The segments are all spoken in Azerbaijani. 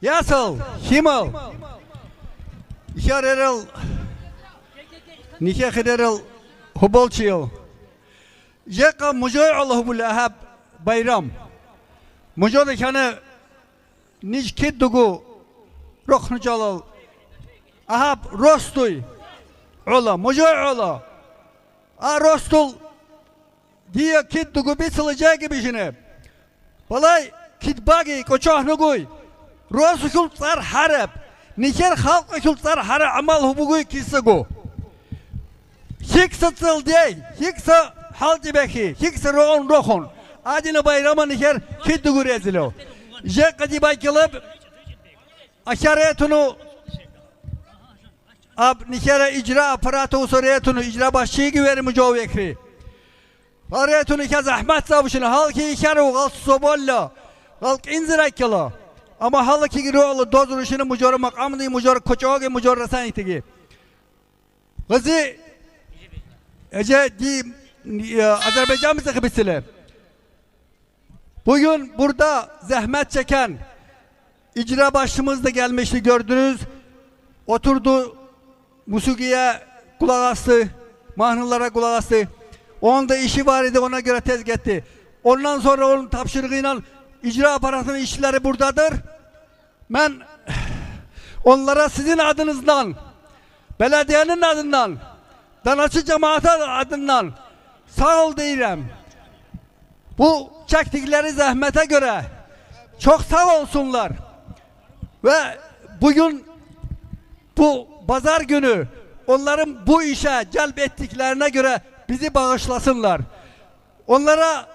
Yasıl, Himal, Yarerel, Nihehirerel, Hubolçil, Yeka Mujoy Allahubul Ahab Bayram, Mujoy Khane Nijkiddugu, Rokhnujalal, Ahab Rostuy, Ola, Mujoy Ola, A Rostul, Diye Kiddugu Bitsilacak gibi işine. Balay Kidbagi, Koçahnuguy, Rosukul tsar harap, Nijer halkı tsar hara amal hubuguy kisago. Hiksa tsıl dey, hiksa halcibeki, hiksa roğon rohon. Adina bayrama nijer kiddugu rezilo. Je kadibay kilib, aşaretunu ab nijere icra aparatı usuretunu icra başçı güverimi covekri. Aretunu ke zahmet savuşunu halki işeru gal sobolla, halk inzirakilo. Ama halki giriyorlu dozuruşunu mucor makamını mucor koçoğu mucor rasanitigi. Gazi Ece di Azerbaycan bize. Bugün burada zahmet çeken icra başımız da gelmişti gördünüz. Oturdu musikiye kulak astı, mahnılara kulak astı. Onun da işi var idi ona göre tez gitti. Ondan sonra onun tapşırığıyla icra aparatının işçileri buradadır. Ben onlara sizin adınızdan, belediyenin adından, Danaçı cemaati adından sağ ol deyirəm. Bu çektikleri zahmete göre çok sağ olsunlar. Ve bugün bu pazar günü onların bu işe celp ettiklerine göre bizi bağışlasınlar. Onlara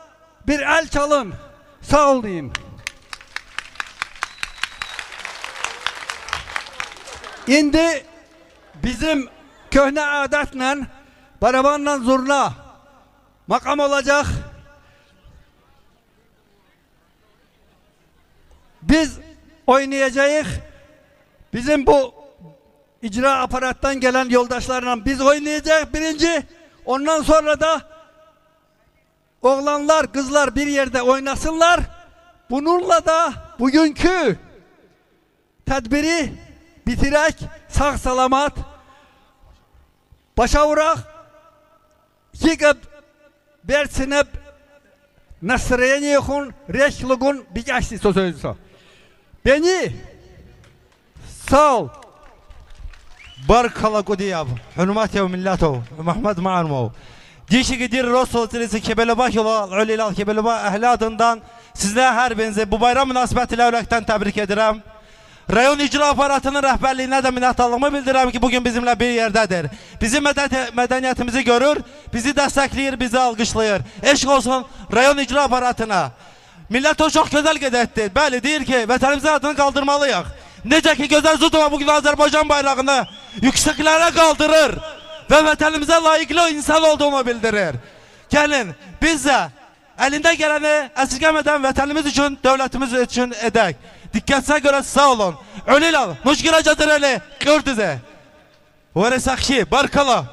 bir el çalın. Sağ ol deyin. İndi bizim köhne adetle barabanla zurna makam olacak. Biz oynayacağız. Bizim bu icra aparattan gelen yoldaşlarla biz oynayacağız birinci. Ondan sonra da oğlanlar, kızlar bir yerde oynasınlar. Bununla da bugünkü tedbiri bitirek sağ salamat başa vurak yıkıp versinip nasreniyekhun reşlugun bicaşsi sözü. Beni sağ ol. Barkala Gudiyab, hürmetiye millete, Mehmet Ma'armov. Dişi gidir Rosol Tirisi Kebeleba yola, Ölilal Kebeleba ehli adından sizler her birinizi bu bayram münasebetiyle ürəkdən tebrik edirəm. Rayon icra aparatının rəhbərliyinə də minnətdarlığımı bildirirəm ki, bugün bizimlə bir yerdədir. Bizim mədəniyyətimizi görür, bizi dəstəkləyir, bizi alqışlayır. Eşq olsun rayon icra aparatına. Millət o çox gözəl qeyd etdi. Bəli, deyir ki, vətənimizin adını qaldırmalıyıq. Necə ki, gözəl Zudova bugün Azərbaycan bayrağını yüksəklərə qaldırır və vətənimizə layiqli insan olduğunu bildirir. Gəlin, biz də əlində gələni əsirgəmədən vətənimiz üçün, dövlətimiz üçün edək. Diqqətinizə görə sağ olun. Ölilal, muşkila cəzirəli, gördüzə. Vərəsəxşi, barkala.